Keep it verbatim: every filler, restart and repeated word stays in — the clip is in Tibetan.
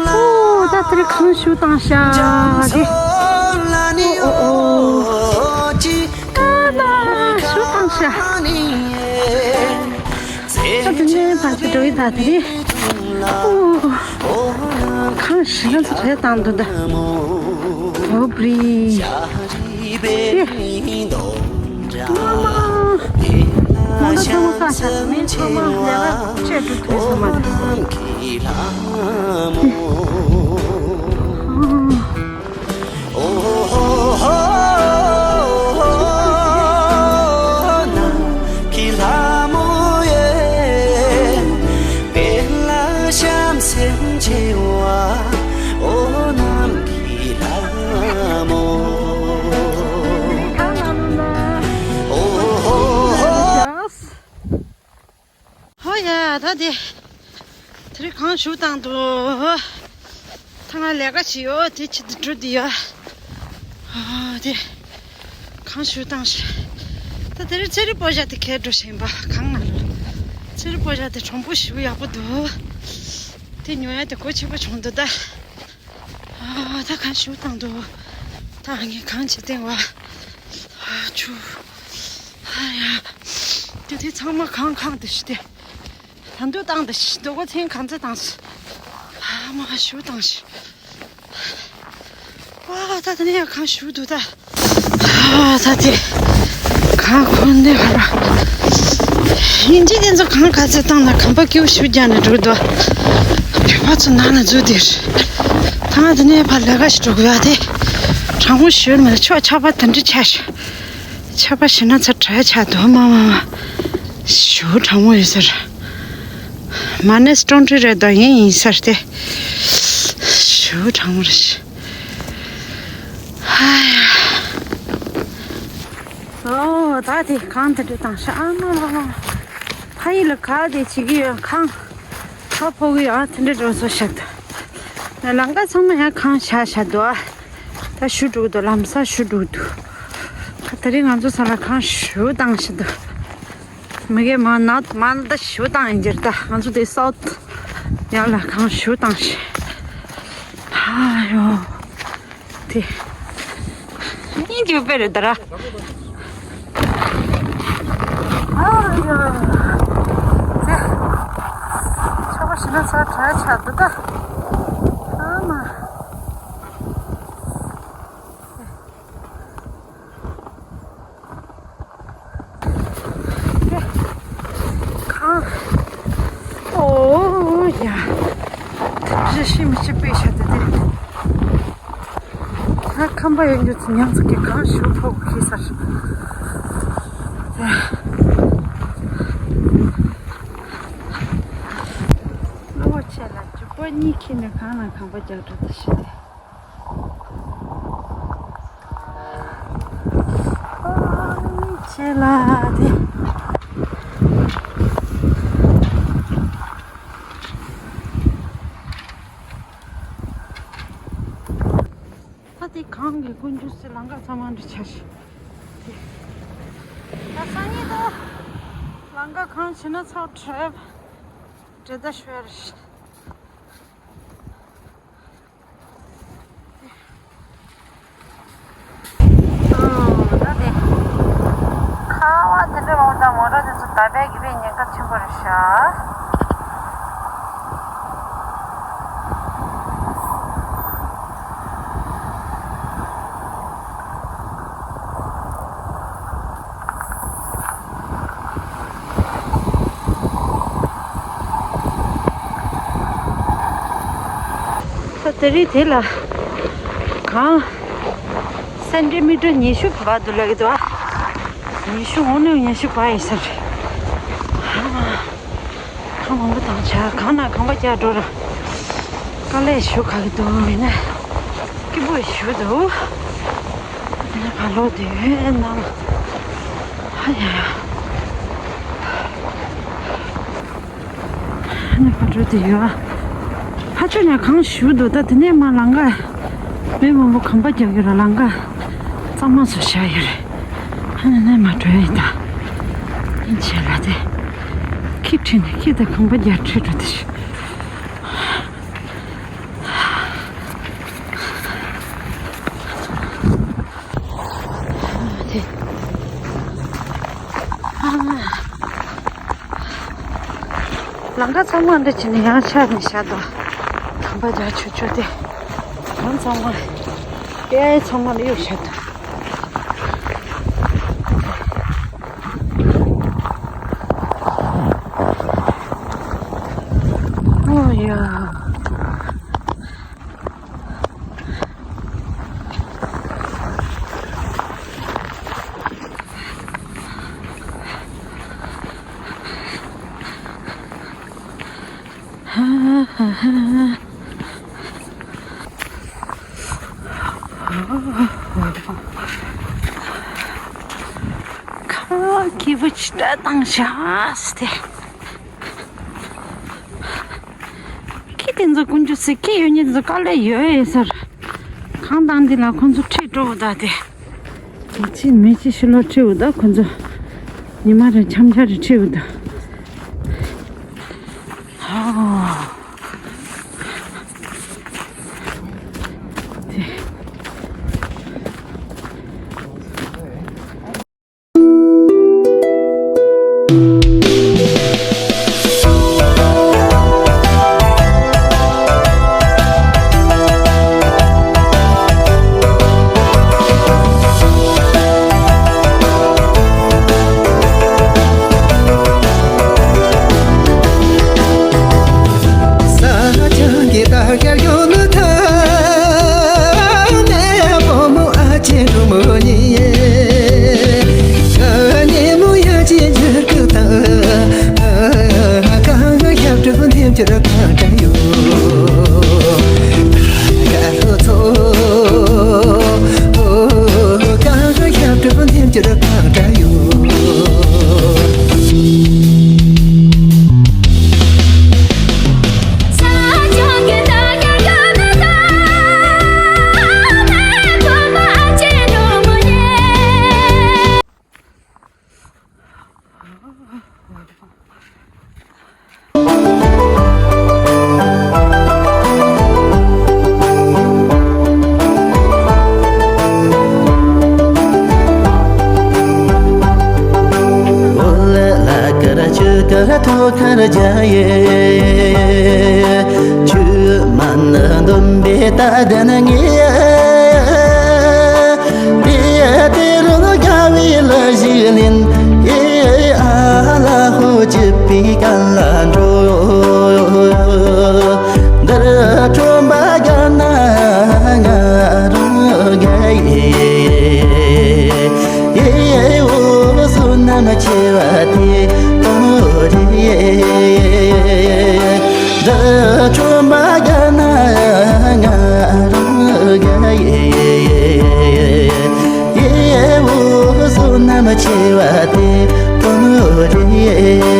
ཨོ། ད་དེར་གངས་ཞུ་བཏང་ཤག་དེ། ཨོ་ཨོ་ཨོ། ཨ་ན་ཞུ་བཏང་ཤག་ད་དེ་ནས་ཕར་ཚུར་འགྲོ་ཡི་ད་དེ་རེད། ཨོ། གངས་ཞུ་ན་ཚོ་རེད་བཏང་འདུག་ད། ཨོ་བྲིས། ཨེ། མ་མ། མོ་ཏོ་ཚང་མ་བཀག་བཞག་མི་ཚང་མ་ལས་ཀ་བྱས་འགྲོ་ཐུབ་སོང་མ་རེད། ཧོ་ཡ། ད་དེ་དེ་རིང་གངས་ཞུ་བཏང་འདུག་ད་ང་ལས་ཀ་བྱེད་ཡོད། དེ་ཆེད་དུ་འགྲོ་དེ་ཡོད། ཨ་དེ་གངས་ཞུ་བཏང་ཤག་ད་དེ་རིང་ཚེ་རིང་སྤོ་བྱ་དེ་ཁྱེར་འགྲོ་བཞིན་པ་གངས་ནང་ལ། ཚེ་རིང་སྤོ་བྱ་དེ་གྲོང་པོ་ཞེ་པོ་ཡག་པོ་འདུག་དེ་ཉོ་ཡ་དེ་གོ་ཆེ་པོ་བྱུང་འདུག་ད། ཨ་ད་གངས་ཞུ་བཏང་འདུག་ད་ངས་གངས་ཅིག་བཏིང་བ། ཨ་ཆུ། ཨ་ཡ། དེ་དེ་ཚང་མ་གངས་གངས་དེ་ཞིག་སྟེ། ད་འདུག་བཏང་དེ་ཞིག་རྡོ་སྒོ་ཚན་གང་ཚ་བཏང་ཞིག་ཨ་མ་ཞུ་བཏང་ཞིག་ཨ་ད་དེ་ནས་ཡང་གངས་ཞུ་འདུག་ད། ཨ་ད་དེ་གངས་ཁོ་ནས་ཧ་ར། ཡིན་གཅིག་དེ་ཚོ་གངས་ག་ཚོད་བཏང་ན་གངས་པ་སྐྱིད་པོ་ཞུ་རྒྱག་ནས་འགྲོ་འདུག་བོད་པ་ཚོ་ནང་ལ་འཛུལ་དེར། ད་ང་དེ་ནས་ཕར་ལས་ཀ་ཞིག་འགྲོ་དགོས་ཡ་དེ། གྲང་མོ་ཞོལ་མེད་ལ་ཕྱོགས་ཆར་པ་དེ་འདྲ་ཆགས་ཤག་ཆར་པ་ཞིག་ན་ཚ་དྲག་ཆགས་འདུག་མ་མ་མ། ཞུ་གྲང་མོ་ཡོད་ཟེར། མ་ནས་སྟོང་ཁྲི་རེད་དོ་ཡིན་ཡིན་ཟེར་ཏེ། ཞུ་གྲང་མོ་རེད། ཨ་ཡ། ཨོ་ད་དེ་གངས་དེ་འདྲ་བཏང་ཤག་ཨ་མ་མ་མ། ཕ་ཡུལ་ལ་ག་དེ་བྱེད་ཀྱི་ཡོད་གངས། ཁ་ཕོག་གི་ཡོད་དེ་འདྲ་འགྲོ་སོང་ཤག་ད་ལམ་ཁ་ཚང་མ་ཡང་གངས་བཞག་བཞག་འདུག་ད་ཞུ་འགྲོ་གི་འདུག་ལམ་སང་ཞུ་འགྲོ་གི་འདུག་ད་དེ་རིང་ང་ཚོ་ས་ལ་གངས་ཞུ་བཏང་ཤག་འདུག་མི་གེ་མ་ན་མ་ན་ད་ཞུ་བཏང་ཡིན་གྱི་རེད། ད་ང་ཚོ་དེ་སའུ་ཐི་ཡར་ལ་གངས་ཞུ་བཏང་ཤག་ཨ་ཡོ། དེ། སྙིང་རྗེ་པོ་རེད་ད་ར། ཨ་ཡོ། དེ། ཆོག་པ་ཞིག་ན་ཚ་དྲག་ཆགས་འདུག་ད། ཨ་མ། གངས། ཨོ་ཡ། རི་ཤི་མི་ཤི་པའི་ཤ་དེ་དེ། ང་ཁམས་པ་ཡོད་རྒྱུ་ཚོ་ཉག་ཚོ་གི་གངས་ཞུ་ཕོག་གི་ས་རེད། གློ་བོ་ཆེ་ལ་རྒྱུག་པ་གཉིས་ཁྱེར་ནས་གངས་ལ་གངས་པ་རྒྱག་འགྲོ་དེ་ཤི་དེ། ཨོ་ཆེ་ལ་དེ། ད་དེ་གངས་ཀྱི་ཀུན་སྤྱོད་སེ་ལང་ཀ་ཚང་མ་འདྲ་ཆགས་ཤིག་ད་སང་ཉིན་ད་ལང་ཀ་གངས་ཆེ་ན་ཚ་བྲལ་བྲེལ་ད་ཤོར་ཤིག་ཨོ་ད་དེ། ཁ་བ་དེ་འདྲ་འོང་ཙང་མོ་ཊ་དེ་ཚོ་ད་བས་གི་བས་ཉེན་ཁ་ཆེན་པོ་རེད་ཤག་ད་དེ་རིང་དེ་ལ་གངས་སེན་ཊི་མི་ཊར་ཉི་ཤུ་བབས་འདུག་ལབ་ཀྱི་འདུག་ཨ། ཉི་ཤུ་འོང་ནས་ཉི་ཤུ་བབས་ཡིན་ས་རེད། ཨ་མ། གངས་མང་པོ་བཏང་བྱས་གངས་ནང་གངས་པ་རྒྱག་འགྲོ་ར། དཀའ་ལས་ཞེ་པོ་ཁག་གི་འདུག་ཡིན་ན་སྐྱིད་པོ་ཞེ་པོ་འདུག་ཡིན་ན་གངས་ལོག་དེ་ཡོད་ནམ། ཨ་ཡ་ཡ། ཨ་ནི་ཕར་འགྲོ་དེ་ཡོད། ཕར་ཕྱོགས་ནས་གངས་ཞེ་པོ་འདུག་ད་དེ་ནས་མར་ལང་ཀ་མི་མང་པོ་གངས་པ་རྒྱག་གི་ར། ལང་ཀ་གཙང་མ་བཟོས་བཞག་ཡོད་རེད། ཨ་ནི་ནས་མར་འགྲོ་ཡ་ཡིན་ད། ཆེ་ལ་དེ། ཁྱི་ཁྲིད་ནས་ཁྱི་དང་ཁང་པ་རྒྱ་ཁྲིད་འགྲོ་དེ་ཤི། དེ། ལམ་ཁ་ཚང་མ་འདི་བྱས་ནས་ཡང་ཆགས་ནས་བཞག་འདུག་ཁང་པ་རྒྱ་ཆུ་ཆུ་དེ། ལམ་ཚང་མ། དེ་ཚང་མ་ལ་གཡུག་བཞག་འདུག་ཨོ་ཡ། ཁ་སྐྱིད་པོ་ཅིག་འདྲ་བཏང་ཤག་སྟེ། ཁྱི་དེ་ཚོ་དཀོན་མཆོག་གཟིགས། ཁྱི་ཡོད་མཁན་ཚོ་དཀའ་ལས་ཡོད་ཡོད་ཟེར། གང་ལྟར་འདི་ལ་ཁོ་ཚོ་ཁྲིད་འགྲོ་བ་ད་དེ། མི་ཚེ་མི་ཚེ་ཕྱི་ལོགས་ཁྲིད་འོ་ད་ཁོ་ཚོ། ཉི་མ་རེ་འཆམ་འཆམ་རེ་ཁྲིད་འོ་ད། ཧོ། དེ།